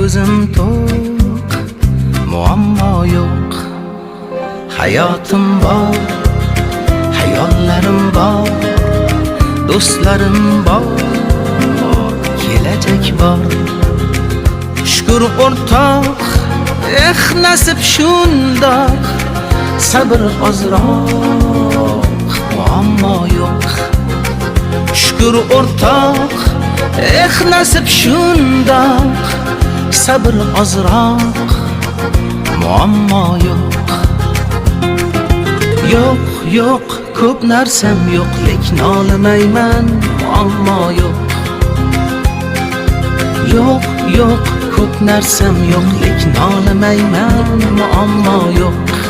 Ko'zim to'q, muammo yo'q. Hayotim bor, hayollarim bor, do'stlarim bor, kelajak bor. Shukur, o'rtoq, eh, nasib shundoq. Sabr ozroq, muammo yo'q. Shukur, o'rtoq, eh, nasib shundoq. Sabr ozroq, muammo yo'q. Yo'q, yo'q, ko'p narsam yo'q, lekin nolimayman, muammo yo'q. Yo'q, yo'q, ko'p narsam yo'q, lekin nolimayman, muammo yo'q.